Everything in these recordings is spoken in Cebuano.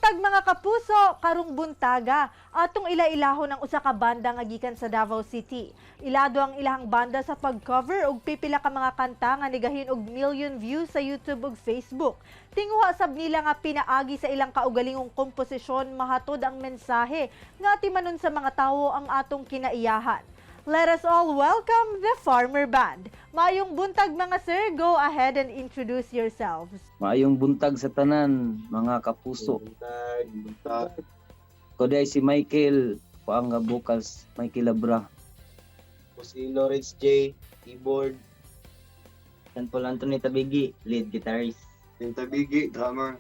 Buntag, mga kapuso, karong buntaga. Atong ila-ilahon ang usa ka banda nga gikan sa Davao City. Ilado ang ilahang banda sa pag-cover og pipila ka mga kanta nga nigahin og million views sa YouTube ug Facebook. Tinguha sab nila nga pinaagi sa ilang kaugalingong komposisyon mahatod ang mensahe nga atimanon sa mga tawo ang atong kinaiyahan. Let us all welcome the Farmer Band. Maayong buntag, mga sir, go ahead and introduce yourselves. Maayong buntag sa tanan, mga kapuso. Buntag, buntag. Ko diay si Michael, ko ang vocals, Michael Labra. Ako si Lawrence J, keyboard. San Paul Anthony Tabigi, lead guitarist. Yung Tabigi, drummer.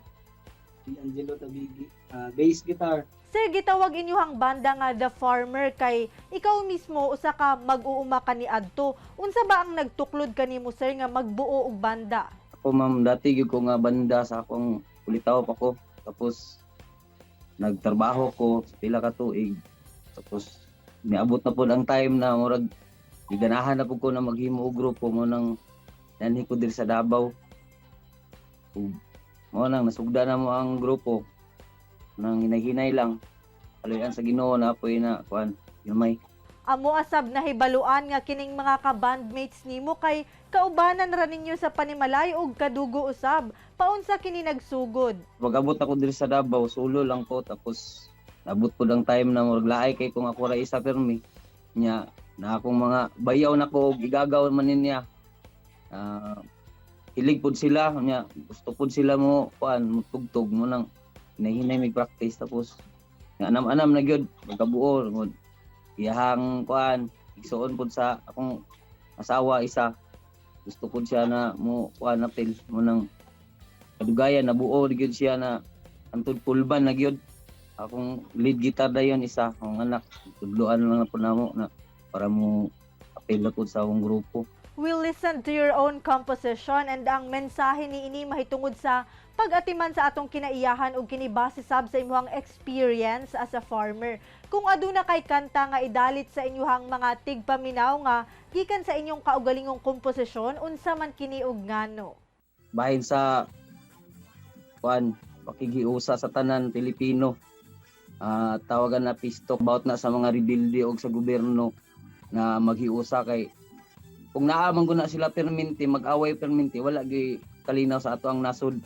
Si Angelo Tabigi, bass guitar. Sir, gitawag inyuhang banda nga The Farmer kay ikaw mismo usa ka mag-uuma kaniadto. Unsa ba ang nagtuklod kanimo, sir, nga magbuo og banda? Ako, ma'am, dati gyud ko nga banda sa akong ulitaw pa ko. Tapos nagtrabaho ko sa pila ka tuig. Tapos niabot na pod ang time na murag giganahan na pud ko na maghimo og grupo mo nang nanhi ko diri sa Davao. Ug mao nang nasugda na mo ang grupo. Nang hinay-hinay lang. Aluyan sa Ginoo na apoy na kuan gamay. Amo asab nahibaluan nga kining mga ka-bandmates nimo kay kaubanan ra ninyo sa panimalay ug kadugo usab. Paunsa kini nagsugod? Pag-abot ako diri sa Davao, solo lang ko, tapos nabot ko lang time na murag laay kay kung ako ra isa permi. Nya na akong mga bayaw na ko og igagaw man niya. Hilig pod sila nya, gusto pod sila mo kuan mo tugtog mo nang hinay-hinay mig practice, tapos nga anam-anam na gyud magkabuo mo iyahang kuan igsuon pod sa akong asawa isa, gusto pod siya na mo kuan apil mo nang kadugayan nabuo gyud siya na antud full band na gyud. Akong lead guitar dayon isa akong anak, tudloan lang na po namo na para mo apil na pud sa akong grupo. We listen to your own composition and ang mensahe ni ini mahitungod sa pag-atiman sa atong kinaiyahan ug kini base sab sa imong experience as a farmer. Kung aduna kay kanta nga idalit sa inyuhang mga tigpaminaw nga gikan sa inyong kaugalingong komposisyon, unsa man kini ug ngano? Bahin sa kuan pakigiusa sa tanan Pilipino, tawagan na peace talk about na sa mga rebelde og sa gobyerno na maghiusa, kay kung naa man guna sila perminti mag-away perminti, wala gyud kalinaw sa ato ang nasod.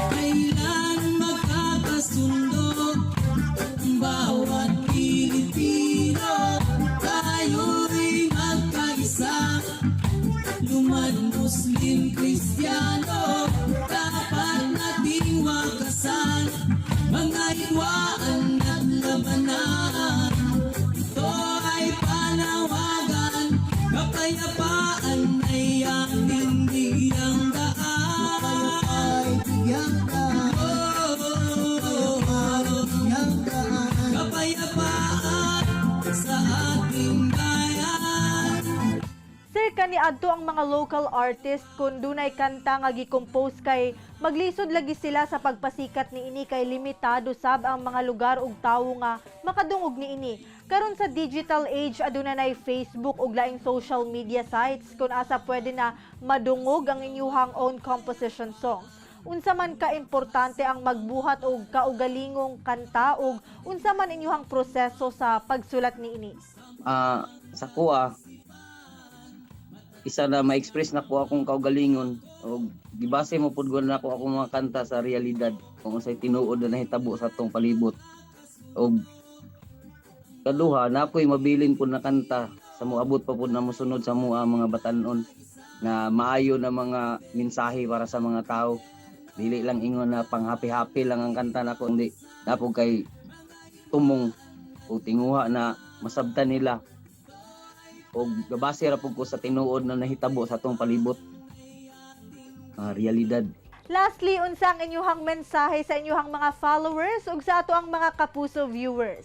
Kailan magkakasundo bawat Pilipino? Tayo'y magkaisa. Lumad, Muslim, Kristiyano, dapat nating wakasan mga hidwaan at labanan. Ito ay panawagan. Kapayapaan ay ating bigyang daan. Oh, kapayapaan sa ating bayan. Sir, kaniadto ang mga local artist kung dunay kanta nga gi-compose kay maglisod lagi sila sa pagpasikat niini kay limitado sab ang mga lugar ug tawo nga makadungog niini. Karon sa digital age, aduna nay Facebook ug laing social media sites kung asa pwede na madungog ang inyuhang own composition songs. Unsa man ka importante ang magbuhat og kaugalingong kanta ug unsa man inyuhang proseso sa pagsulat niini? Sa kuha isa na ma-express na ko akong kaugalingon og gibase mo pud na ako akong mga kanta sa realidad kung unsay tinuod na nahitabo sa atong palibot. Og kaduha na ako'y mabilin pud na kanta sa moabot pa pud na mosunod sa mua mga batan-on na maayo na mga mensahe para sa mga tao. Dili lang ingon na pang happy happy lang ang kanta nako, hindi na pud kay tumong o tinguha na masabtan nila og gabase ra pud ko sa tinuod na nahitabo sa atong palibot, realidad. Lastly, unsa ang inyuhang mensahe sa inyuhang mga followers ug sa ato ang mga kapuso viewers?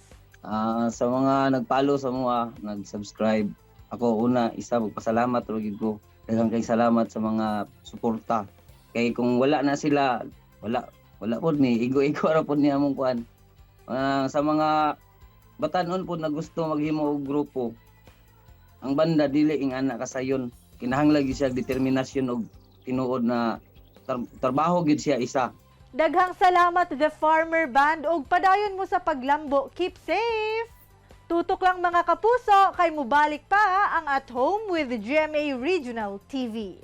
Sa mga nag-follow sa mga nag-subscribe, ako una isa magpasalamat ra gyud ko. Daghang kay salamat sa mga suporta. Kay kung wala na sila, wala wala pod ni igo-igo ra pod ni among kuan. Sa mga batan-on pod na gusto maghimo og grupo, ang banda dili ing ana kasayon. Kinahanglan gyud siya determinasyon og tinuod na trabaho gyud siya isa. Daghang salamat, The Farmer Band, ug padayon mo sa paglambo. Keep safe. Tutok lang, mga kapuso, kay mubalik pa ang At Home with GMA Regional TV.